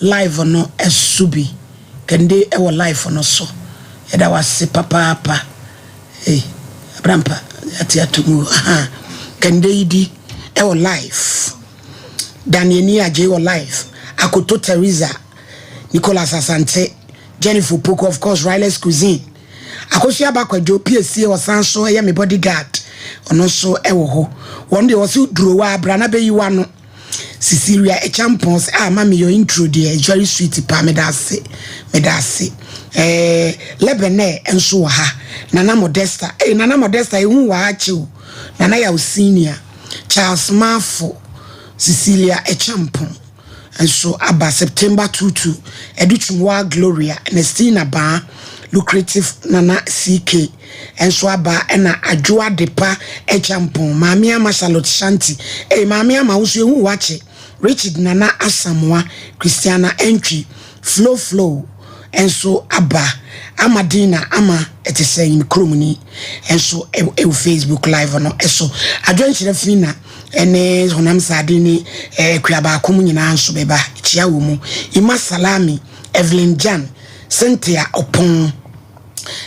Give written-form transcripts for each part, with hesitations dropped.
Live no so bi. Kɛnde wɔ live no so. Yɛda wo ase papaapa. Ei, Abrampa, yɛate ato mu. Aha. Kɛnde yi di wɔ live. Daniel Ni Agye wɔ live. Akoto Teresa, Nicholas Asante, Jennifer Poku, of course, Riley's Cuisine. Akosua Bakwadwo, PSC ɔsan so ɛyɛ me bodyguard. Ɔno nso ɛwɔ hɔ. Wɔn deɛ wɔsi duro wa abra na bɛyi wa no. Cecilia Echampon sɛ, ah, mami, your intro deɛ is very sweet paa. Meda ase, meda ase. Lebene nso wɔ ha. Nana Modesta, Nana Modesta, ehu wɔ ha kyew. Nana Yaw Senior, Charles Mafo, Cecilia Echampon nso aba. September 22, Educhumwa Gloria, Nestina Baa, Lucrative Nana CK nso aba, ɛna Adwoa Depa Echampon, Maame Ama Charlotte Shanti, Maame Ama nso ehu wakye, Richard Nana Asamoah, Christiana Entry, Flow Flow nso aba, Amadina Ama, ɛte sɛ yi kurom ni nso ɛwɔ Facebook Live no ɛso. Adwenkyerɛ Fina ɛne Honam Sade ne Kua Baako mu nyinaa nso bɛba kyia wɔ mu. Ima Salami, Evelyn Jan, Cynthia Ɔpɔn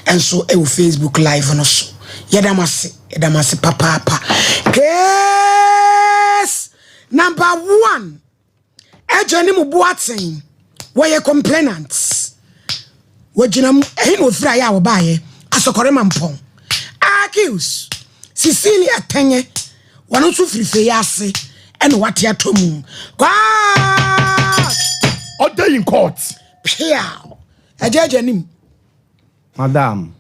nso ɛwɔ Facebook Live no so. Yɛda mo ase, yɛda mo ase papaapa. Case number one, ɛgya ne mu boaten, wɔyɛ complainant, wɔgyina mu. Ɛhe na ofiri ayɛ a wɔbaayɛ? Asɔkɔrɔma Mpɔn. Accused Cecilia Tɛnyɛ, wɔn nso firi yi ase ɛna wate atɔ mu kwaa. Order in court. Pia ɛgya agya nim. Madam.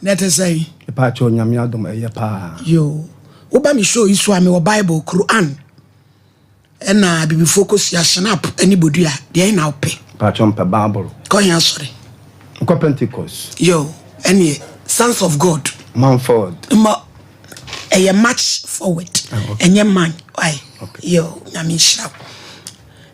Na ɛte sɛ? Mepakyɛ, Onyame adom, ɛyɛ paa. Yo, woba me show yi so a, mewɔ Bible, Quran, ɛna bibifoɔ kɔsua schnapps ne bodua deɛ, ɛna wopɛ? Mepakyɛ, mpɛ Bible. Kɔhea sɔre? Nkɔ Pentecost. Yo, ɛneɛ Sons of God. Manford. Ma ɛyɛ march forward. Ah, okay. Ɛnyɛ man why. Okay. Yo, Nyame nhyira wo.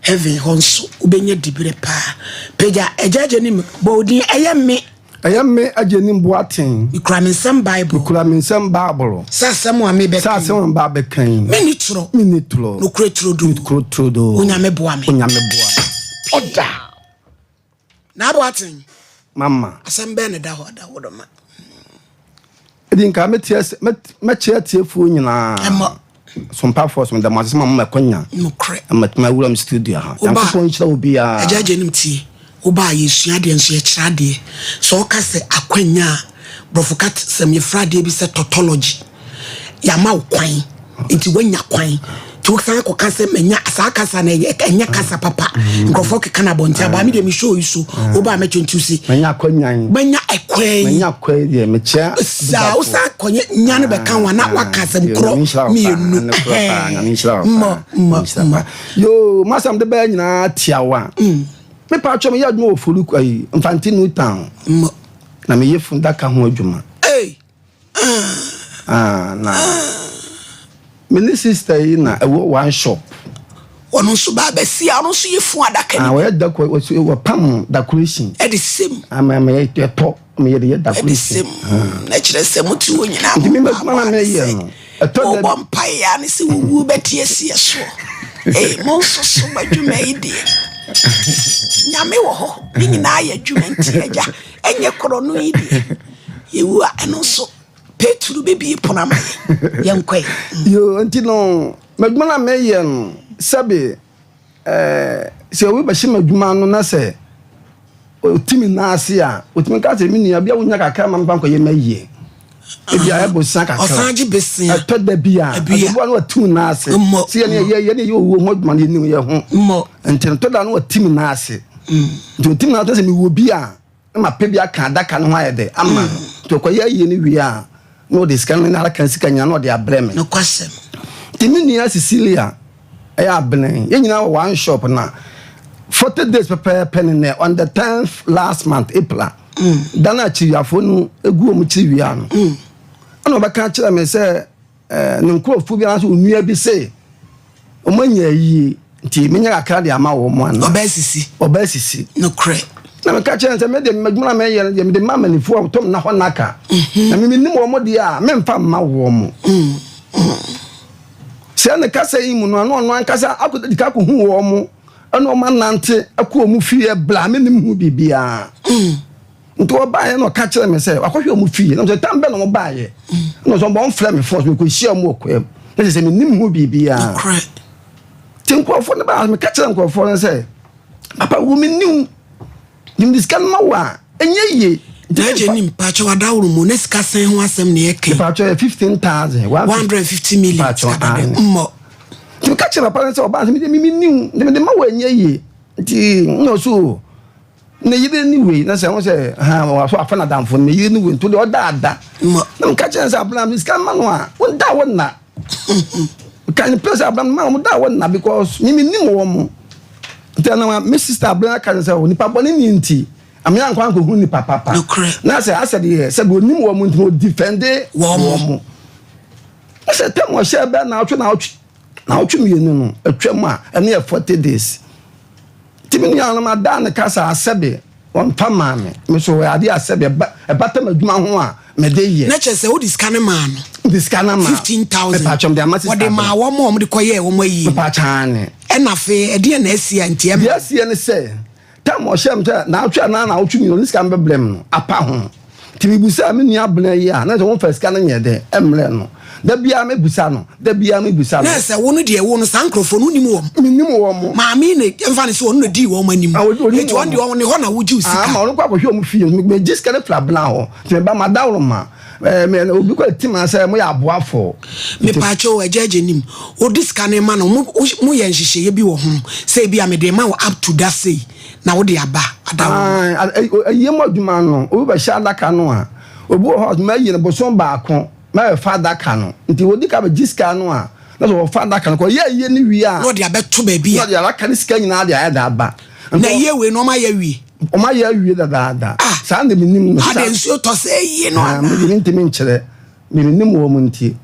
Heaven hɔ nso wobɛnya diberɛ paa. Pagya agya agya nim, bɔ wo din, ɛyɛ me. Ɛyɛ me agye nim Boaten. Mekura me nsɛm Bible. Kura me nsɛm Bible. Sɛ asɛm a mebɛka sɛ asɛm a mba bɛka yi, menni torɔ. Menni torɔ. Nokorɛ turodo. Nokorɛ turodo. Onyame boa me. Onyame boa me. Order. Na Aboaten. Mama. Asɛm bɛɛ ne da hɔ da wo dɔma? Ɛdi nka mɛkyerɛ atiefoɔ nyinaa. Ɛmmɔ. Sompafoɔ so meda mo ase sɛ ma moma ɛkɔnya nokorɛ matumi awura m studio ha. Woba- Nyankopɔn nhyira wo biaa. Agya agya nim, tie, woba a yɛsua adeɛ nso yɛkyerɛ adeɛ. Sɛ ɔka sɛ akwanya a, borɔfo ka sɛm yɛfrɛ adeɛ bi sɛ tautology. Yɛama wo kwan nti woanya kwan nti wosan kɔka sɛ manya saa kasa no, ɛnyɛ kasa papa. Nkurɔfoɔ keka no abɔnten abaa. Me deɛ mehyɛ yi so, woba a mɛkyɛ nti se manya akɔnyan. Manya ɛkwan yi. Manya akwan yi deɛ, mekyia. Saa wosan kɔnyɛ nya no bɛka ho a, na waka asɛm korɔ mmienu. Mmɔ mmɔ mmɔ. Yo, masɛm de bɛyɛ nyinaa tiawa. Mepa atwɛ, meyɛ adwuma wɔ Folu ayi Mfante New Town. Mmɔ. Na meyɛ fundaka ho adwuma. Ei. Ah, na me ne sister yi na ɛwɔ one shop. Ɔno nso ba abɛsi a, ɔno nso yɛ fun adaka ah ni. Wɔyɛ deco, wɔpam decoration. Ɛde sɛm. Ama ama yɛ yɛtɔ ama yɛde yɛ ɛde decoration. Sɛm na kyerɛ sɛ mote hɔ nyinaa Nti me mo mɛdwuma na meyɛ no, ɛtɔ da wɔbɔ mpaeɛ a ne sɛ wɔwuo bɛte asiɛ soɔ. Ei, mo nso so mo adwuma yi deɛ, Nyame wɔ hɔ, ne nyinaa yɛ adwuma. Nti agya, ɛnyɛ korɔ no yi deɛ, yɛwu a, ɛno nso Peturu bɛbie pono ama yɛ, yɛnkɔe. Yo, nti no m'adwuma na meyɛ no, sɛbe sɛ obi bɛhyɛ m'adwuma no na sɛ ɔtimi nan ase a, ɔtumi ka sɛ, "Me nua bia, wonya kakra ma mefa nkɔyɛ mayie." Ebi a ɛbɔ kakra. Ɔsan gye besia. Ɛtɔ da bi a Ebi a. ɛboa no watiw nan ase. Mmɔ. Sɛ yɛne yɛ owuo ho adwuma no, yɛnim yɛ ho. Mmɔ. Nti no tɔ da no watim nan ase, nti ɔtim nan ase sɛ mewɔ bi a, na mapɛ bi aka adaka no ho ayɛ dɛ ama no. Nti ɔkɔyɛ ayie no wie a, na ɔde sika no ne adaka sika nyinaa na ɔde abrɛ me. Nokwasɛm. Nti me nua Cecilia ɛyɛ abene, yɛn nyinaa wɔ one shop. Na 40 days pɛpɛɛpɛ ne nɛ, on the 10th last month, April a da no akyiriwiafoɔ no egu wɔn kyiriwia no, ɛna ɔbɛka kyerɛ me sɛ ne nkurɔfoɔ bi anaasɛ onua bi se wɔn anya ayie, nti menya kakra de ama wɔn ana. Ɔbɛɛ sisi. Ɔbɛɛ sisi. Nokorɛ. Na meka kyerɛ no sɛ mede madwuma na mɛyɛ no deɛ, mede ma amanifoɔ a wɔtɔm na hɔ naka na memenim wɔ mo deɛ a, memfa mma wɔ mo. Sɛ ne kasa yi mu no, ano ɔno ankasa akɔdi ka akɔhu wɔ mo. Ɛna wɔn anante akɔ wɔn fie bla me nim ho biribiara. Nti wɔbaeɛ na ɔka kyerɛ me sɛ wakɔhwɛ wɔn fie. Na sɛ tam bɛ na wɔn baeɛ. Na sɛ wɔn frɛ me fɔs mekɔ hyia wɔn wɔ kwam. Na sɛ sɛ me nim ho biribiara. Nti nkurɔfoɔ no baa meka kyerɛ nkurɔfoɔ no sɛ papa wo me nim nim de sika no ma wo a ɛnyɛ yie. Na agye nim pakyɛ wadaworo mu ne sika sɛn ho asɛm na yɛka. Pakyɛ yɛ 15,000. 150 million sika dada mmɔ. Nti meka kyerɛ papa no sɛ ɔbaa sɛ mede mimi niw nti mede ma wo ɛnyɛ yie nti na ɔso ne yere ne wei na sɛ ho sɛ ha waso afa na damfo ne yere ne wei nti ɔda ada na meka kyerɛ sɛ abena me sika ma no a wonda wo nna ka ne pɛ sɛ abena ma wɔn da wo nna because mimi nim wɔn mo nti ɛna me sister abena ka ne sɛ nipa bɔ ne ni nti ame ankɔ ankɔhu nipa papa na sɛ asɛ deɛ sɛ onim wɔn mo nti ɔdifɛnde wɔn mo. Sɛ tɛm ɔhyɛ bɛ naawɔtwe naawɔtwe naawɔtwe mienu no atwam a, ɛno yɛ 40 days. Nti me nuanom adaa ne kasa asɛbe wɔmfa maa me. Me so ɔyɛ adeɛ asɛbe ɛba ɛbata m'adwuma ho a mede yɛ. Na kyerɛ sɛ wode sika no maa no? Mede sika no ama. 15,000. Mepaakyɛw mede ama sista. Wɔde maa wɔn a wɔde kɔyɛɛ wɔn ayie no. Mepaakyɛw aane. Ɛna afei ɛdeɛn na asi a nti ɛma. Deɛ asiɛ ne sɛ Tam a ɔhyɛɛ me sɛ naawɔtwe anaa naawɔtwe mmienu ɔde sika no bɛbrɛ me no, apa ho. Nti mebisaa me nua abena yi a, na sɛ wɔmfa sika no nyɛ dɛn mmrɛ no. Da biara mebisa no, da biara mebisa no. Na sɛ wo no deɛ, wo no saa nkurɔfoɔ no wonim wɔn? Mennim wɔn. Maame yi na yɛmfa no sɛ ɔno na ɔdii wɔn anim. Ah, ɔnim Enti ɔno wɔn. deɛ ɔne hɔ na wogye wo sika. Ah, ma ɔno kɔ akɔhwɛ wɔn fie. Megye sika no firi abena hɔ. Nti meba madaworo ma. Eh, me, obi kɔ ati ma sɛ moyɛ aboafoɔ. Mepaakyɛw agya agya nim. Wode sika no ma no, mo mo yɛ nhyehyɛeɛ bi wɔ ho sɛ ebi a mede ma wo up to da sei na wode aba adaworo. Ah, ayie mu adwuma no, obi bɛhyɛ adaka no a, obi wɔ hɔ a mayi no bosom baako mɛbɛfa adaka no. Nti wɔdi ka bɛgye sika no a, na sɛ wɔfa adaka no kɔ yɛ ayie no wie a, na ɔde abɛto baabi a, na ɔde adaka no sika nyinaa de ayɛ de aba. Na ayie wei no wɔn ayɛ awie. Wɔn ayɛ awie dadaada. Ah! Saa na menim no. Ade nsuo tɔ sɛ ayie no ah, anaa? Mede mentumi nkyerɛ. Menim wɔn nti.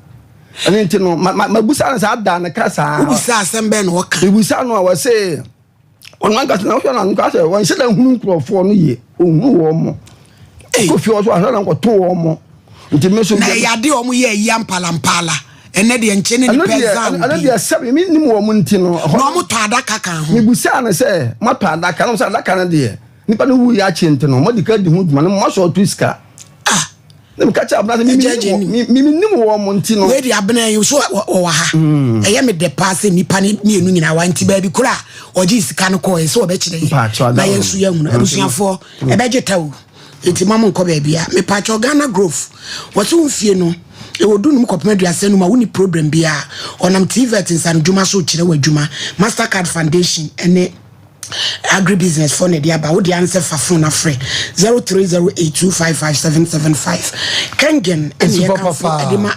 Ɛno nti no, mabusa no saa da no ka saa. Wobisa asɛm bɛn na ɔka? Mebusa no a wɔse ɔno ankasa na wohwɛ no ano sɛ wɔnhyɛ da nhunu nkurɔfoɔ no yie. Ɔnhunu wɔn mo. Kɔ fie hɔ so ahwɛ na nkɔto wɔn mo. Nti me so. Na ɛyɛ ade a wɔn yɛ ayi ampalampala. Ɛnɛ deɛ nkyɛn ne nipa ɛzan obi. Ɛno deɛ sɛbi mi nim wɔn nti no. Na wɔn tɔ adaka kan ho. Mebusaa no sɛ moatɔ adaka no sɛ adaka no deɛ nipa no wuiɛ akyɛ nti no moadi ka di ho dwuma no moasɔ ɔto sika. Ah. Na meka kyerɛ abena sɛ mimi nim wɔn nti no. Wei deɛ abena yi so wɔwɔ ha. Mm. Ɛyɛ me dɛ paa sɛ nipa no mmienu nyinaa wa nti baabi koro a ɔgye sika no kɔɔ sɛ wɔbɛkyerɛ yɛ na yɛn nso yɛahunu abusuafoɔ ɛbɛgye ta o. Enti mma mo nkɔ baabia. Mepakyɛw Ghana Growth wɔse wo mfie no ɛwɔ dunum kɔpem 35 a wonni problem biaa. Ɔnam TVET nsanodwuma so rekyerɛ wo adwuma. Mastercard Foundation ne Agribusiness foɔ na ɛde aba. Wo deɛ ansɛ fa phone na frɛ 0308255775. Kengen ɛne Nsupa yɛkamfo papa ɛde ma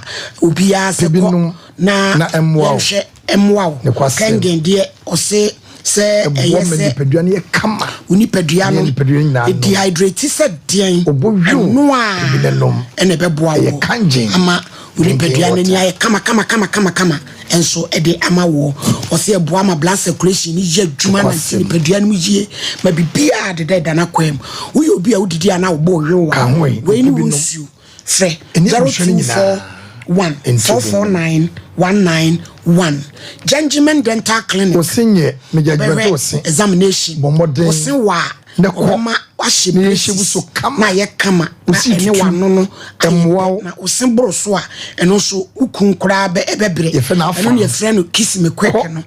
obiara sɛ Ebi kɔ nom na na ɛmmoa wo. yɛnhwɛ mmoa wo. Nokwasɛm. Kengen deɛ ɔse sɛ Ɛboa ɛyɛ ma sɛ nipadua no yɛ kama. wo nipadua Ne no nipadua nyinaa nom. dehydrate sɛ deɛn Ɔbɔ wiew ɛno a ebi ne nom. ɛna ɛbɛboa Ɛyɛ wo kangen ama wo drinking nipadua no ani water. ayɛ kama kama kama kama kama nso ɛde ama woɔ. Ɔsɛ ɛboa ma blood circulation no yɛ adwuma nante Nokwasɛm. nipadua no mu yie ma biribiara deda ɛda n'akwan mu. Woyɛ obi a wodidi a na wobɔ wew a Ka ho ɛ, wei ne mpo bi wo nom. nsuo. Frɛ Ɛne abusua no nyinaa 0241 nti bi nom. 449 191. Gentleman Dental Clinic. Wo se nyɛ me judgement Ɔbɛhwɛ wo se. examination. Bɔ mmɔden Wo se wɔ a, na kɔ ɔbɛma wahyɛ na yɛnhyɛ wo braces so kama. na ayɛ kama Wo na se ɛne tutu, w'ano no ayɛ ɛmmoa pɛ. wo. Na wo se boro so a, ɛno nso wo kun koraa bɛ ɛbɛbrɛ. Yɛfrɛ no afa Ɛno na no. yɛfrɛ no kiss me quick Kɔ no.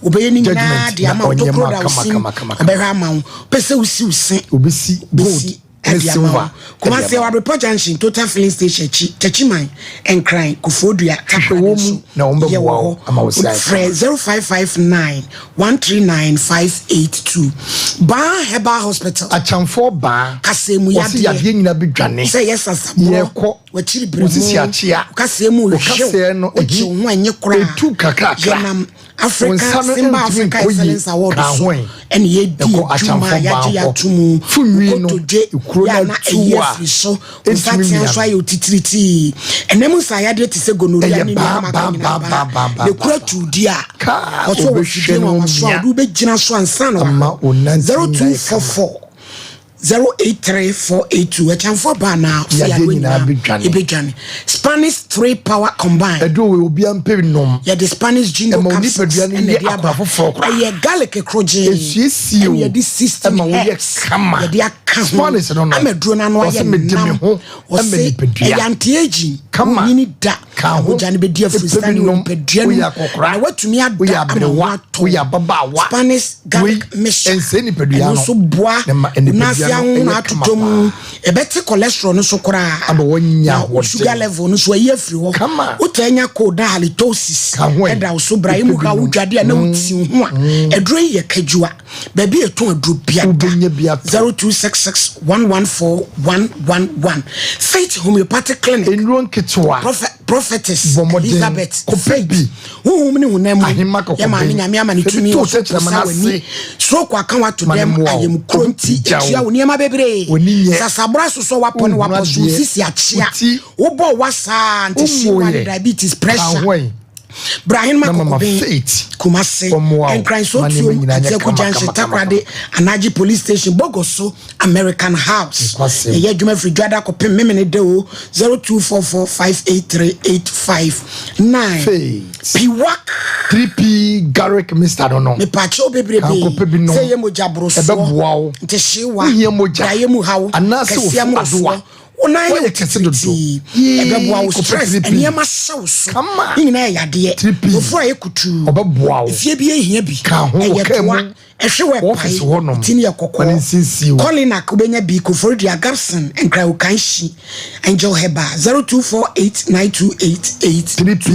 Wɔbɛyɛ ne nyinaa judgement de na ama wo. ɔnyɛ Tokuro ma da wo kama se mu, kama kama kama. ɔbɛhwɛ ama wo. Pɛ sɛ wosi wo se. Obesi gold Bɛsi. ne de ama wo. silver de Kumasi ama wo. Abrepɔ Junction, Total Filling Station akyi, Techiman, Nkran, Koforidua, Hwehwɛ Takoradi wɔn nso mu na wɔn yɛ bɛboa wɔ wo hɔ. ama wo se ayɛ Frɛ kama. 0559 139 582. Baa Herbal Hospital. Akyamfoɔ baa. Kasɛɛ mu Wɔse yadeɛ. yadeɛ nyina bɛdwane. Sɛ ɛyɛ sasaborɔ. Yɛkɔ. W'akyiri Wo sisi berɛmo. akyea. Wo kasɛɛ mu Wo rehyew. kasɛɛ no Wokye ahi. wo ho a ɛnyɛ koraa. Ɛtu kakrakra. Yɛnam Wo Africa nsa no Simba ntumi Africa nkɔ yie. Excellence Award Ka so ho ɛ. ɛna yɛdi Ɛkɔ adwuma a Akyamfoɔ yɛagye baa hɔ. yɛato mu. Fo nwi no, Kotodwe ekuro yɛ no a na atu ɛyi a, afiri so. Wo ɛntumi nsateaa nwia nso no. ayɛ otitiritii. Ɛnam nsaeyadeɛ te sɛ gonorrhea Ɛyɛ ne baa nneɛma aka baa nyinaa baa baa. baa baa baa Na ekuro baa. atu di a, Kaa ɔsɛ wɔ obɛhwɛ fidie no nwanwaso a mia ɔde wobɛgyina so ansa na ama wahwɛ. wo nantin ayɛ kama. 0244. 083482 Ɛkyɛnfoɔ baa na ɔsɛ Yadeɛ yadeɛ nyinaa nyinaa bɛdwane. ɛbɛdwane. Spanish 3 power combine. Ɛduro wei obiara mpɛ nom. Yɛde Spanish jingo Ɛma wo capsules nipadua no ɛna yɛ ɛde aba. akora foforɔ koraa. Ɛyɛ garlic korogye. Ɛsiesie Ɛna wo. yɛde 16 Ɛma woyɛ herbs. kama. Yɛde aka ho. Spanish no no. Ama aduro no ano Ɔse ayɛ mede me nam. ho ɛma Ɔse nipadua. ɛyɛ anti-aging. Kama. Wonyini da. Ka ho. Mogya no bɛdi Ɛpɛ bi afiri ne nom. nipadua no Woyɛ mu. akɔkora. Na woatumi ada Woyɛ ama wo aberewa. atɔ. Woyɛ ababaawa. Spanish garlic Wei, mixture. ɛnsɛe nipadua Ɛno no. nso boa Na ma nipadua nase no ahono ɛyɛ kama atotɔ mu. paa. Ɛbɛte cholesterol no so koraa. Ama woanya Na ahoɔden. sugar level no so ayi afiri hɔ. Kama. Wotaa nya cold na halitosis Ka ho ɛ. ɛda wo so bra emu Wopɛ ha bi nom. wodwade a na woti wo ho a aduro yi yɛ kadwua. Baabi a ɛtɔn aduro biada. Wobɛnya bi atɔ. 0266 114 111. Faith Homeopathic Clinic. Nnuro nketewa. Prophetess Bɔ mmɔden. Elizabeth Kɔpɛ Faith. bi. Honhom ne honam mu. Ahemma kɔkɔbɛn. Yɛ maame Nyame ama ne Fa bi tumi to wɔ so tɛkyerɛma posa no w'ani. ase. Stroke aka wato Ma ne dɛm mmoa wo. ayamkuro nti Ɔbɛpagya wo. etua wo nneɛma bebree. W'ani nyɛ. Sasabora sosɔ wapɔ ne Wohunu wapɔ so adeɛ. sisi akyea. Wo ti. Wobɔ wa saa nti hyewa Wonwoeɛ. ne diabetes Ka pressure. ho ɛ. Brahim Na mama Makokoben Faith. Kumase Ɔmmoa wo. Nkran Ma nneɛma Sotuom nyinaa nyɛ Atiaku kama, Junction kama, kama, Takoradi Anagye Police Station Bogoso American House. Nkwasɛm. Yɛyɛ adwuma firi Dwada kɔpem Memene da o 0244583859. Faith. Piwak 3P Garrick Mr. no no. mepaakyɛw bebrebe Kankɔpɛ bi nom. sɛ ɛyɛ mogya borosoɔ Ɛbɛboa wo. nti hyewa Wohia mogya. daeɛ mu haw Anaasɛ kɛseɛ wofu mmorosoɔ adowa. wo nan yɛ Woayɛ kɛse dodo. titiritii Yee, ɛbɛboa wo kɔpɛ stress 3P. nneɛma hyɛ wo so Kama. ne nyinaa yɛ yadeɛ 3P. ofura yɛ kutuu Ɔbɛboa wo. efie bi ehia bi Ka ho wɔ ɛyɛ kaa toa mu. ɛhwe wɔ Wɔ office ɛpae hɔnom. ti ne yɛ Ma ne nsiesie kɔkɔɔ wo. Kolinak wobɛnya bi Koforidua Gabson Nkrawokanhyi Angel Herbal 02489288 3P.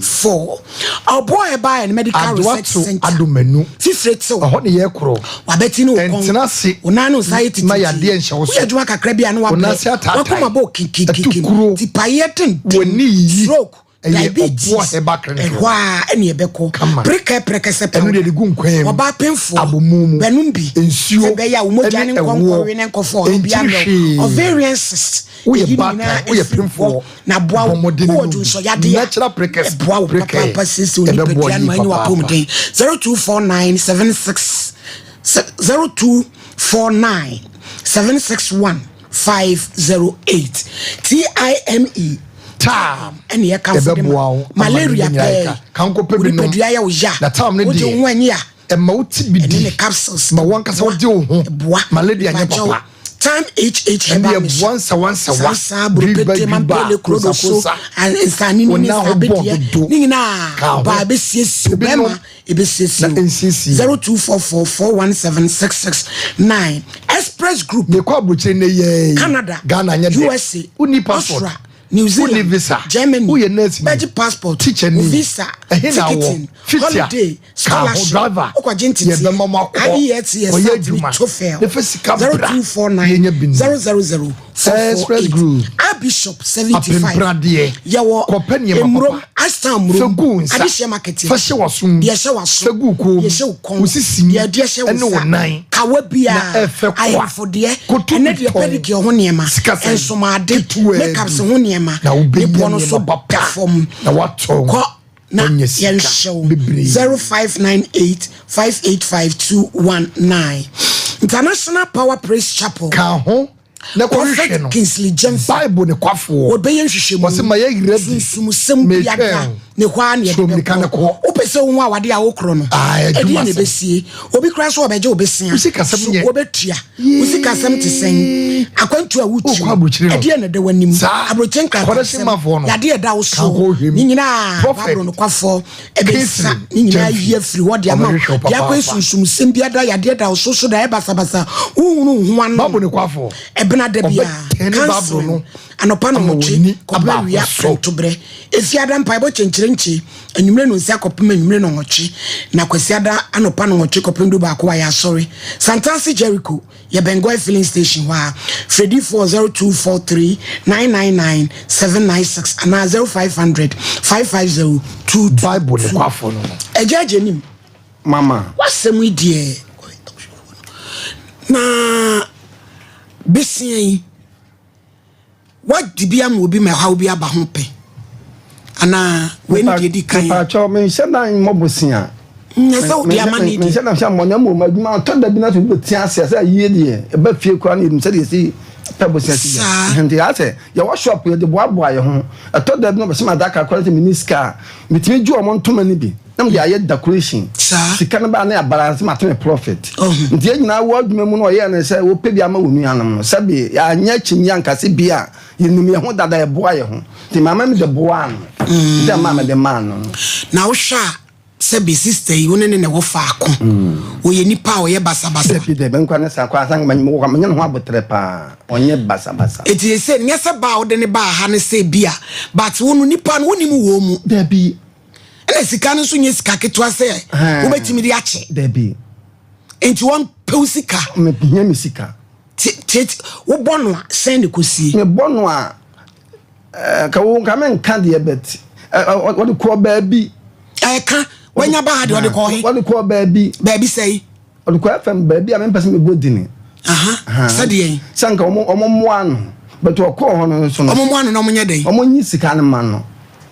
4 Ɔboa Herbal and Medical Research Adoato Center Adomanu. fifire tew Ɛhɔ ne yɛ korɔ. wabɛti ne wo kɔn Ɛntena ase. wo nan ne wo nsa yɛ Ma tititi yadeɛ nhyɛ wo so. woyɛ adwuma kakra bi a ne Wo nan wabrɛ ase ataatae. wakoma bɔ kinkinkinkim Ɛtu kuro. tipaeɛ denden W'ani yiyi. stroke Ɛyɛ diabetes Ɔboa Herbal Clinic. ɛhɔ a ɛne ɛbɛkɔ Kama. prekɛ prɛkɛsɛ Ɛno deɛ de gu nkwan mu. ɔbaa pemfoɔ Abomu mu. bɛnom bi Nsuo sɛ ɛbɛyɛ a wo mogya ɛne ne ɛwoɔ. nkɔnkɔwe ne nkɔfɔ ɔno bi Ɛnkyiri amɛ hwee. ovarian cyst Woyɛ Eyi baatan, nyinaa woyɛ ɛfiri hɔ pemfoɔ. na boa wo Bɔ mmɔden wowɔ nom bi. dwonsɔyadeɛ a Natural prekɛs- ɛboa wo prekɛ. papaapa siesie wo Ɛbɛboa nipadua no yie ma ɛnyɛ papaapa. w'apɔmuden 0249 76 0249 761 508 TIME Time. ɛne yɛka fo de Ɛbɛboa ma wo ama malaria nneɛma nyinaa pɛɛ yɛ ka. Kankɔpɛ bi nom. nipadua yɛ wo ya Na time no wogye deɛ, wo ho anyi a ɛma wo ti bi ɛne di. ne capsules Ma wankasa wode wo ho. boa Malaria nyɛ Mepakyɛw, papa. time hh Ɛne herbal ɛboa mixture nsawansawa. saa burupete Dwiba, dwiba, mampele kuro so kosa, kosa. nsane Wo ne nan ho bɔ nsabedeɛ dodo. ne nyinaa Ka ho. ɔbaa bɛsiesie Ebi bɛrima nom. ɛbɛsiesie Na ɛnsiesie. 0244417669 Express Group Mekɔ aburokyire ne yɛ. Canada, Ghana nyɛ dɛ. USA, Wonni passport. Austria, New Zealand, Wonni visa. Germany, Woyɛ nurse ni. bɛgye passport, Teacher ni. wo visa, Ɛhe na wɔ? ticketing, Fitia. holiday, Ka ho scholarship, driver. wokɔgye nteteɛ, Yɛbɛma mo akɔ. IELTS, Kɔyɛ SAT, adwuma. TOEFL, Ne fa sika bra. 0249 Yɛnya bi ni. 000 Express Group. Bishop 75 Apempradeɛ. yɛwɔ Kɔpɛ nneɛma Emurom, papa. Astan Murom, Fa gu wo nsa. Adehyɛ Market. Fa hyɛ w'asom. Deɛ ɛhyɛ w'aso. Fa gu wo kɔn mu. Deɛ ɛhyɛ wo kɔn. Wo sisi mu. Deɛ ɛde ɛhyɛ wo Ɛne wo nsa. nan. Kawa bia. Na ɛfɛ kwa. Ahemfodeɛ. Koto Ɛnɛ bi deɛ tɔn. pedicure ho nneɛma. Sika sɛn? Nsomade. Ketewaa bi. Makeups ho nneɛma. Na wobɛnya Ne boɔ no so nneɛma papa. da fam. Na woatɔn. Kɔ na Woanya sika yɛnhyɛ wo. bebree. 0598 585 219. International Power Praise Chapel. Ka ho na kɔhwehwɛ Prophet no. Kingsley Gyamfi. Bible ne kwafoɔ. Wɔbɛyɛ nhwehwɛmu. Wɔse ma yɛyera bi. Sunsumsɛm Metwɛn biara wo. ne hɔ ara na So yɛde mmirika ne bɛkɔ. kɔ. Wopɛ sɛ wohu awade a wokorɔ no. Ah, Ɛdeɛ adwuma na asɛm. ɛbɛsie. Obi koraa so ɔbɛgye wo bɛsia. Wo sikasɛm So nyɛ. wobɛtua. Wo sikasɛm te sɛn? Akwantu a wotu. Wokɔ aburokyire no. Ɛdeɛ na ɛda w'anim. Saa. Aburokyire nkrataasɛm. Kɔdɛhye mafoɔ no. Yadeɛ ɛda wo Ka so. nkɔ hwɛ mu. Ne nyinaa Prophet. Bible nokwafoɔ ɛbɛsa Kingsley ne nyinaa Gyamfi. yi afiri hɔ de ama wo. Ɔbɛhwehwɛ wo Deɛ akɔyɛ papaapa. sunsumsɛm biara yadeɛ da wo so so da ɛyɛ basabasa. Wohunu wo ho ano. Bible ne kwafoɔ. Ɛbena da bia Ɔbɛtɛne Bible counseling no anɔpa no ama nwɔtwe w'ani kɔpem aba awia so. prɛntoberɛ efiada mpaebɔ kyɛnkyerɛnkye anwummerɛ no nsia kɔpem anwummerɛ no nwɔtwe na kwasiada anɔpa no nwɔtwe kɔpem 11 wayɛ asɔre Santase Jericho yɛ Bengoy filling station hɔ a frɛdifoɔ 0243 999 796 anaa 0500 550 22. Bible ne kwafoɔ no no. Ɛgya agye nim. Mama. Wasɛm yi deɛ na besia yi wadi bi ama obi ma ɛhaw bi aba ho pɛ anaa wei ne deɛ di kan a Mepakyɛw, menhyɛ da mmɔ bosea. Nyɛ sɛ wode ama ne deɛ. Menhyɛ da nhyɛ mmɔ na mmom adwuma ɔtɔ da bi na sɛ obi bɛte aseɛ sɛ ayie deɛ ɛba fie koraa no yɛnim sɛdeɛ yɛsi pɛ bosea si Saa. gya. Nti ayɛ sɛ yɛwɔ shop yɛde boaboa yɛn ho. Ɛtɔ da bi na wɔbɛhyɛ me adaka koraa na sɛ menni sika a, metumi gye wɔn ntoma no bi na mede ayɛ decoration. Saa. Sika no ba a na yɛabalance mate me profit. Ɔho. Nti yɛn nyinaa wɔ adwuma mu no ɔyɛɛ no sɛ wɔpɛ bi ama wɔn nuanom no. Sɛbe yɛanyɛ akyinnye anka sɛ bi a yɛnim yɛn ho dada yɛboa yɛn ho. Nti maame mede boaa no. Nti ɛmaa mede maa no no. Na wohwɛ a sɛbe sister yi wo ne no na ɛwɔ faako. Ɔyɛ nipa a ɔyɛ basabasa. Dabi dabi nkwa ne saa koraa sɛ menya ne ho aboterɛ paa ɔnyɛ basabasa. Eti sɛ nyɛ sɛ ba a wode ne baa ha ne sɛ bi a but wo no nipa no wonim wɔ mu. Dabi. Ɛna sika no nso nyɛ sika ketewa sɛ wobɛtumi de akyɛ. Dabi. Nti wɔn pɛw sika. Mehia me sika. Ti ti wobɔ no a sɛn de kɔsie. Mebɔ no a Ka wo nka menka deɛ but wɔde kɔɔ baabi. Ɛka wanya ba ha deɛ wɔde kɔɔ he. Wɔde kɔɔ baabi. Baabi sɛyi. Wɔde kɔɔ FM baabi a mempɛ sɛ mebɔ dini. Sɛdeɛ. Sɛ nka wɔn wɔn mmoa no but ɔkɔɔ hɔ no nso no. Wɔn mmoa no na wɔn nyɛ dɛn. Wɔn nyi sika no ma no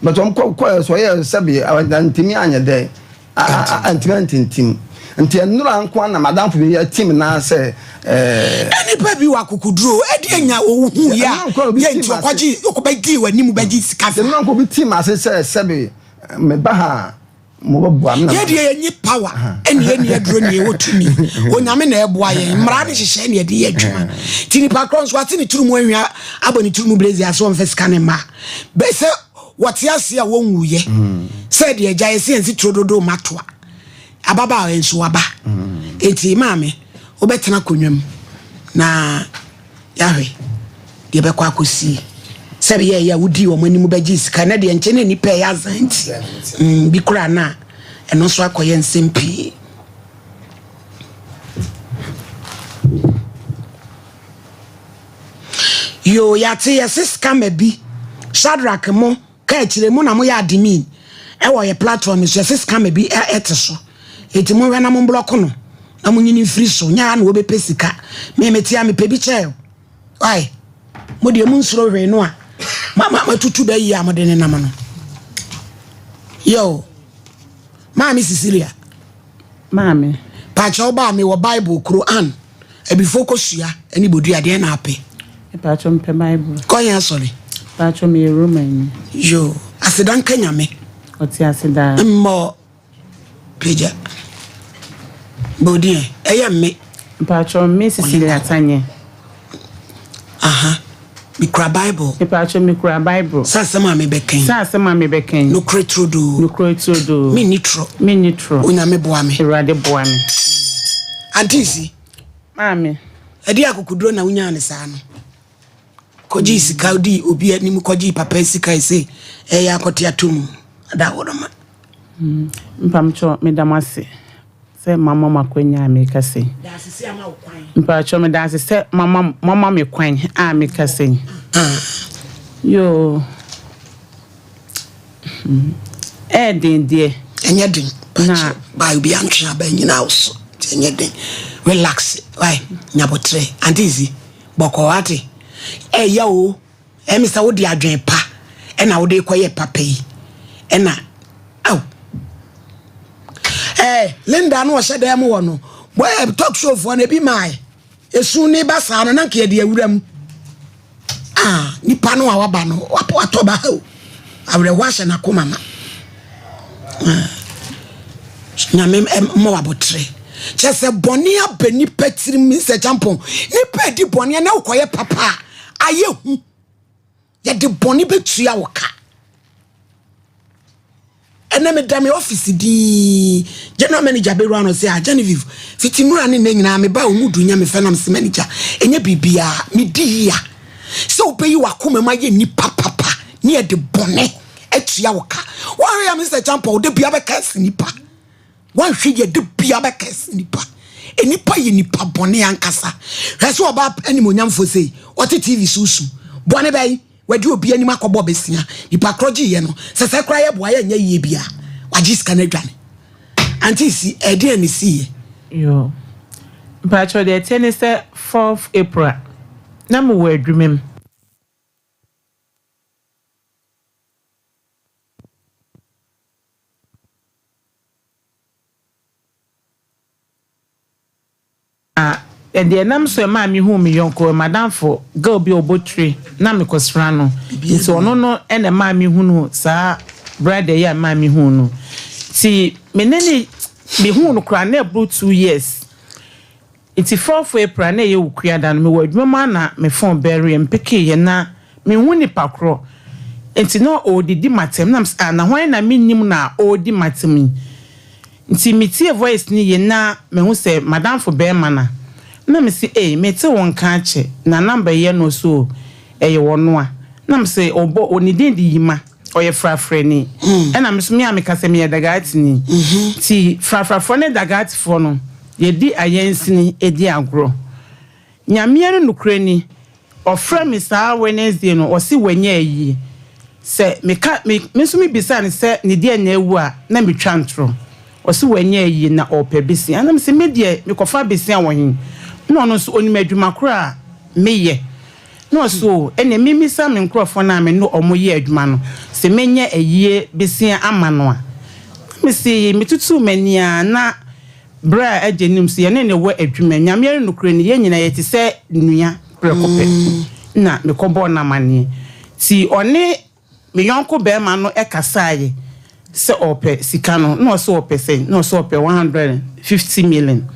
but wɔn kɔ kɔɛ so ɔyɛ sɛbi ntumi anyɛ dɛ. Antumi antintim. Nti nnora nko ara na m'adamfo bi atim na sɛ ɛɛ. Nnipa bi wɔ akokoduro ɛde anya ohu yɛ a yɛ nti ɔkɔgye ɔkɔbɛgye w'anim bɛgye sika sa. Nnora nko obi tim ase sɛ sɛbe meba ha a mobɛboa me na. Yɛ deɛ yɛnyi power ɛne yɛnni aduro ne yɛwɔ tumi. Onyame na ɛboa yɛn. Mmara ne hyehyɛ ne yɛde yɛ adwuma. Nti nipa korɔ nso ate ne tiri mu ahwia abɔ ne tiri mu brezi ase ɔmfa sika ne mma. Bɛ sɛ Wɔte ase a wɔnwuiɛ sɛ deɛ agya yɛsɛ yɛn si turo dodo ma toa ababaawa yi nso waba enti maame wobɛtena akonnwa mu na yɛahwɛ deɛ bɛkɔ akɔsie sɛ bɛyɛ ɛyɛ a wodii wɔn anim bɛgye sika na deɛ nkyɛn na nnipa ɛyɛ azan nti bi koraa na ɛno nso akɔyɛ nsɛm pii. Yoo yate yɛse scammer bi Shadrack mo ka akyire mo na mo yɛ admin ɛwɔ yɛ platform so yɛse scammer bi ɛte so eti mo nhwɛ na mo blɔko no na mo nyini mfiri so nyɛ ha na wɔbɛpɛ sika me mete a mepɛ bi kyɛɛ why mo deɛ mo nsuro hwee no a ma ma matutu bɛ yi a mo de ne nam no yoo maame Cecilia Maame. Paakyɛw baa me wɔ Bible Quran Abifo kosua ne bodua deɛn na apɛ? Mepaakyɛw mepɛ Bible. Kɔ he asɔre? Mepaakyɛw meyɛ Roman ni. Yoo, aseda nka Nyame. Ɔte ase daa. Mmɔ pagya. Bɔ odin ɛ, ɛyɛ mme. Mepaakyɛw me Cecilia Atanyɛ. Aha, mekura Bible. Mepaakyɛw mekura Bible. Sɛ asɛm a mebɛka yi. Sɛ asɛm a mebɛka yi. Nokorɛ turodoo. Nokorɛ turodoo. Menni torɔ. Menni torɔ. Onyame boa me. Awurade boa me. Auntie Si. Maame. Ɛdeɛ akokoduro na wonyaa no saa no? Kɔgyee sika wodii obi anim kɔgyee papa sika ɛse ɛyɛ akɔte ato mu adaworoma. Mpamokyɛw meda mo ase sɛ moama mo akwanya a mekasa yi. Mpamokyɛw meda ase sɛ moama moama me kwan a mekasa yi. Yoo. Ɛyɛ den deɛ. Ɛnyɛ den. Na ba obi antwe aba nyina wo so. Nti ɛnyɛ den. Relax. Why? Nyabotrɛ. Auntie Izzy, bɔkɔɔ ate. Ɛyɛ o. Ɛmi sɛ wode adwen pa ɛna wode kɔyɛ papa yi. Ɛna aw. Eh, Linda no ɔhyɛ dan mu wɔ no. Boy, talk show foɔ no ebi mae. Esu ne ba saa no na nka yɛde awura mu. Ah, nipa no a waba no, watɔ ba ha o. Awerɛhoɔ ahyɛ n'akoma ma. Ah, Nyame mmɔ wabotere. Kyɛ sɛ bɔne aba nipa tirim sɛ kyampɔn. Nipa adi bɔne na wokɔyɛ papa a, ayɛ hu. Yɛde bɔne bɛtua wo ka. Ɛnɛ meda me office dinn, general manager bɛwura no sɛ, ah Genevieve, fiti nnura ne nnɛ nyinaa meba a ɔmu du nyɛ me fɛ nam se manager, ɛnyɛ biribiara, medi yia sɛ wobɛyi w'akoma mu ayɛ nipa papa ne yɛde bɔne atua wo ka. Woahwɛ ya Mr. Champon, wo da bia bɛka asi nipa. Woanhwɛ yɛ da bia bɛka asi nipa. Nipa yɛ nipa bɔne ankasa. Hwɛ sɛ ɔba animonyamfoɔ sei, ɔte TV so su. Bɔne bɛn? Wadi obi anim akɔbɔ besia. Nipa korɔ gyeeɛ no, sɛ sɛ koraa yɛboa yɛ nyɛ yie bia, wagye sika no adwane. Auntie si, ɛdeɛn na ɛsiiɛ? Yoo. Mpakyɛw deɛ ɛteɛ ne sɛ fourth April na mewɔ adwuma mu. Deɛ ɛnam so ɛmaa mehuu me yɔnko, m'adamfo girl bi a ɔbɔ tire na mekɔsra no. Nti ɔno no na ɛmaa mehunuu saa brother yi a ɛmaa mehuu no. Nti me ne no, mehuu no koraa na ɛboro 2 years. Nti 4th April a na ɛyɛ Wukuada no, mewɔ adwuma mu a na me phone bɛreɛ, mepekeeɛ na menhu nipa korɔ. Nti na ɔredidi m'atɛm na mesɛ ah na hwan na mennim no a ɔredi m'atɛm yi? Nti metie voice no yie na mahu sɛ m'adamfo bɛɛma no a, na mese ei mete wo nka akyɛ na number yi ɛno so o ɛyɛ ɔno a? Na mese ɔbɔ ne din de Yima ɔyɛ frafrani ɛna me nso me a meka sɛ meyɛ Dagaatini nti frafrafoɔ ne Dagaatifoɔ no yɛdi ayɛnsini di agorɔ. Nyame no nokorɛ ni, ɔfrɛ me saa Wednesday no, ɔse wanya ayie. Sɛ meka, me, me nso me bisa no sɛ ne deɛ na awu a, na me twa ntorɔ. Ɔse wanya ayie na ɔɔpɛ besia. Na mese me deɛ me kɔfa besia wɔ he? Na ɔno nso ɔnim adwuma korɔ a me yɛ. Na ɔse oo, ɛneɛ me mmisa me nkorɔfoɔ no a me ne ɔmo yɛ adwuma no, sɛ mɛnya ayie besia ama no a. Na mese, me tutuu m'ani ara na. Berɛ a agya nim sɛ yɛne no wɔ adwuma, Nyame ara nokorɛ ni, yɛn nyinaa yɛte sɛ nua prɛko pɛ, na mekɔbɔɔ no amaneɛ. Nti ɔne me yɔnko barima no kasaeɛ sɛ ɔrepɛ sika no, na ɔse ɔpɛ sɛn? Na ɔse ɔpɛ 150 million.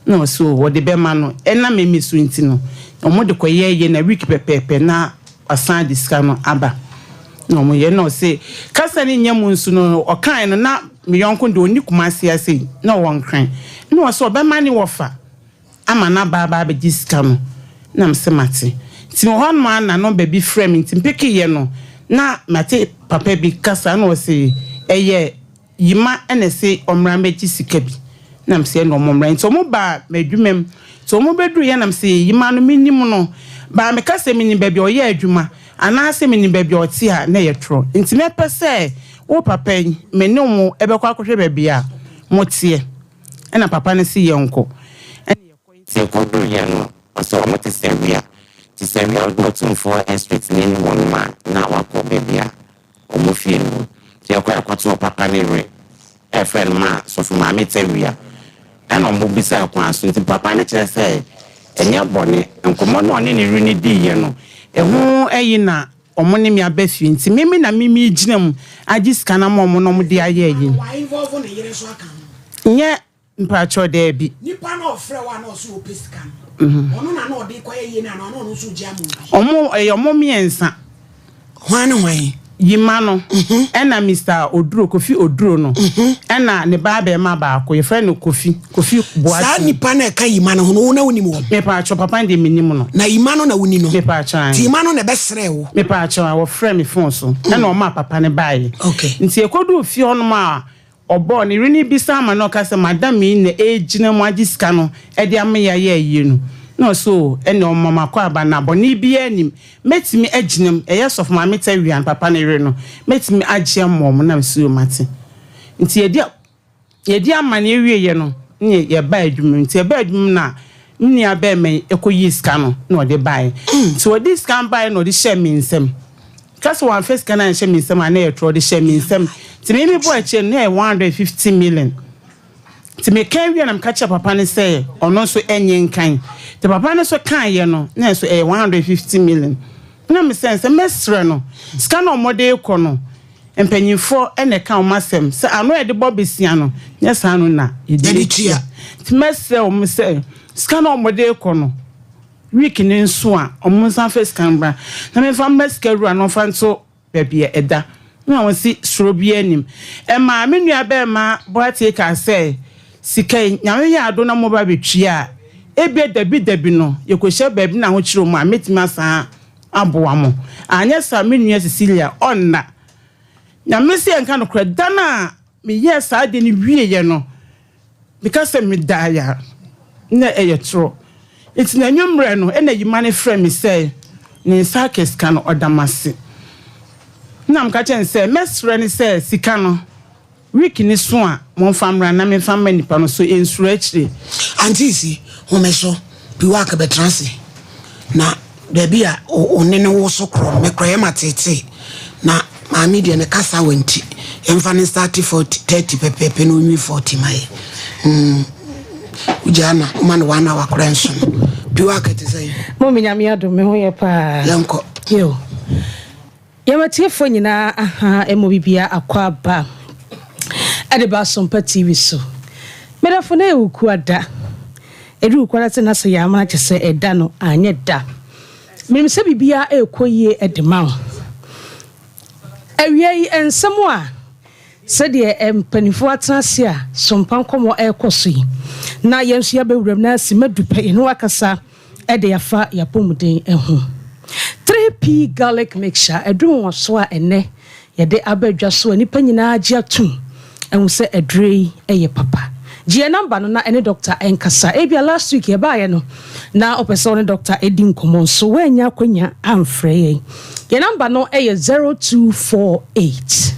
Na ɔse oo, wɔde bɛma no. Ɛnam me so nti no, wɔde kɔyɛeɛ na week pɛpɛɛpɛ na wasan de sika no aba. Na ɔmo yɛ na ɔse kasa no nyɛ mu nso no ɔkae no na me yɔnko deɛ ɔnni Kumasi ha sei na ɔwɔ Nkran na ɔse ɔbɛma ne wɔfa ama no aba aba abɛgye sika no na mese mate nti mewɔ hɔ nom ara na nɔmba bi frɛ me nti mpekeeɛ no na mate papa bi kasa na ɔse ɛyɛ Yima na ɛse ɔmmra mmɛgye sika bi na mese ɛna ɔmo mmra nti ɔmo baa m'adwuma mu nti ɔmo bɛduru yɛ na mese Yima no menim no baa meka sɛ menim baabi a ɔyɛ adwuma anaasɛ menim baabi a ɔte a na ɛyɛ torɔ nti mɛpɛ sɛ wo papa yi me ne wo bɛkɔ akɔhwɛ baabi a moteɛ ɛna papa no se yɛnkɔ ɛna yɛkɔ nti yɛkɔduru yɛ no ɔse ɔmo te Sawia nti Sawia ɔde Otumfoɔ Estate no anim hɔ nom a na wakɔ baabi a wɔn fie no mu. Nti yɛkɔe kɔtoo papa no yere ɛfrɛ no maa sɔfo maame Tawia ɛna ɔmo bisaa kwan so nti papa no kyerɛ sɛ ɛnyɛ bɔne nkɔmɔ no a ɔne ne yere no diiɛ no ɛho ayi na ɔmo ne me aba fie nti me me na me me gyina mu agye sika no ama ɔmo na ɔmo de ayɛ ayi. Nyɛ Mpakyɛw, daabi. Nipa no a ɔfrɛ wo a na ɔse ɔpɛ sika no, ɔno na na ɔde kɔyɛ yie no anaa ɔno nso gye ama obi? Ɔmo, ɛyɛ ɔmo mmiɛnsa. Hwan ne hwan? Yima no, ɛna Mister Oduro, Kofi Oduro no, ɛna ne ba abɛɛma baako, yɛfrɛ no Kofi, Kofi Boateng. Saa nipa no a ɛka Yima no ho no, wo na wonim wɔn? Mepakyɛw, papa no deɛ mennim no. Na Yima no na woni no? Mepakyɛw, ae. Nti Yima no na ɛbɛsrɛɛ wo? Mepakyɛw, ae, wɔfrɛɛ me phone so, ɛna ɔmaa papa no baeɛ. Okay. Nti yɛkɔduu fie hɔnom a, Ɔbɔɔ ne yere no bisa ama na ɔka sɛ madam yi na ɛregyina mu agye sika no de ama yɛ ayɛ ayie no na ɔse oo ɛneɛ ɔma makɔ aba na bɔne biara nnim mɛtumi agyina mu ɛyɛ sɔfo maame Tawia no papa no yere no mɛtumi agye ama wɔn na mese oo mate nti yɛdi yɛdi amaneɛ wieɛ no ne yɛbaa adwuma mu nti yɛbaa adwuma mu na me nua bɛɛma yi ɛkɔ yii sika no na ɔde baeɛ nti ɔde sika no baeɛ na ɔde hyɛɛ me nsam. Ka sɛ wamfa sika no anhyɛ me nsam a na ɛyɛ torɔ, ɔde hyɛɛ me nsam. Nti me mebɔɔ akyire no na ɛyɛ 150 million. Nti meka wie na meka kyerɛɛ papa no sɛ ɔno nso ɛnyɛ nkan. Nti papa no nso kaeɛ no na nso ɛyɛ 150 million. Na me sɛ sɛ mɛsrɛ no sika no a wɔde rekɔ no mpanyinfoɔ na ɛka wɔn asɛm sɛ ano a yɛde bɔ besia no nyɛ saa ano na yɛde tua. Nti mɛsrɛ wɔn sɛ sika no a wɔde rekɔ no Week no nso a, ɔmo nsan fa sika no mbra na memfa mma sika wura no ɔmfa nto baabi a ɛda. Na wɔse suro biaa nnim. Ɛmaa me nua bɛɛma Boatey kaa sɛ, sika yi, Nyame yɛ adom na moba bɛtua a, ebia dabi dabi no yɛkɔhyia baabi na ahokyerɛ mu a, mɛtumi asan aboa mo. Anyɛ saa a, me nua Cecilia, ɔnna. Nyame se yɛnka nokorɛ, da no a meyɛɛ saa adeɛ no wieɛ no, Meka sɛ medaeɛ a, na ɛyɛ torɔ. Nti n'anwummerɛ no, ɛna Yima no frɛɛ me sɛ ne nsa aka sika no, ɔda m'ase. Ɛna meka kyerɛɛ no sɛ mɛsrɛ no sɛ sika no, week no so a, momfa mmra na memfa mma nipa no so ɛnsuro akyire. Auntie si, home so, Piwak bɛtena ase na baabi a wo nne no woso korɔ no, mekorɔ yɛ ma teetee na maame deɛ ne kasa wɔ nti yɛmfa no starte 40 30 pɛpɛɛpɛ na ɔnwie 40 ma yɛ. Mm. Wogyaa na woma no one hour koraa nso no. Piwa kɛte sɛn? Mo me Nyame adom, me ho yɛ paa. Yɛnkɔ. Yo. Yɛmatiefoɔ nyinaa aha ɛmɔ bibia akɔ aba ɛde ba Asompa TV so. Medafo na ɛwɔ kuada. Ɛduru kuada sɛ na sɛ yɛamana kyɛ sɛ ɛda no anyɛ da. Menim sɛ bibia ɛrekɔ yie ɛde ma wo. Awia yi nsɛm a sɛdeɛ mpanimfoɔ atena ase a sompa nkɔmmɔ ɛrekɔ so yi, na yɛn nso yɛabɛwuram na asi madu pɛ yɛne wakasa ɛde afa yɛapɔmuden ho. 3P Garlic Mixture aduru wɔ so a ɛnɛ yɛde aba adwa so a nnipa nyinaa gye atom ɛhu sɛ aduro yi ɛyɛ papa. Gye yɛn number no na ɛne doctor ɛnkasa. Ebia last week yɛbaeɛ no na ɔpɛ sɛ ɔne doctor ɛdi nkɔmmɔ nso woanya akwanya amfrɛ yɛn. Yɛn number no ɛyɛ 0248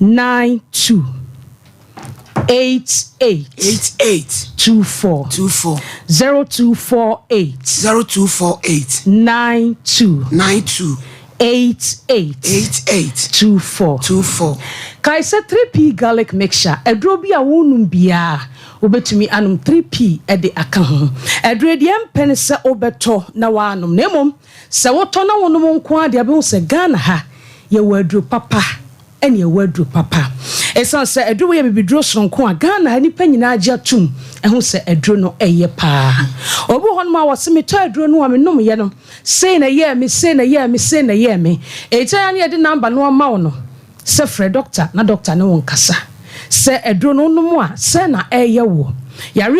92 88 88 24. 24. 0248 0248 92 92 88 88 24. 24. Kae sɛ 3P Garlic Mixture, aduro bi a wonum biara wobɛtumi anom 3P de aka ho. Aduro deɛ mpɛ ne sɛ wobɛtɔ na woanom, na mmom sɛ wotɔ na wonom nko a deɛ bɛhu sɛ Ghana ha yɛwɔ aduro papa ɛne ɛwɔ aduro papa. Ɛsiane sɛ aduro wɔ yɛ bibiduro soronko a Ghana ha nipa nyinaa gye atum ɛho sɛ aduro no ɛyɛ paa. Obi wɔ hɔnom a wɔse metɔ aduro no a menomyɛ no sei na ɛyɛɛ me, sei na ɛyɛɛ me, sei na ɛyɛɛ me. Ɛkyɛ ya ne yɛde number no ama wo no sɛ frɛ doctor na doctor ne wo nkasa sɛ aduro no wonom a sɛ na ɛyɛ wo yare.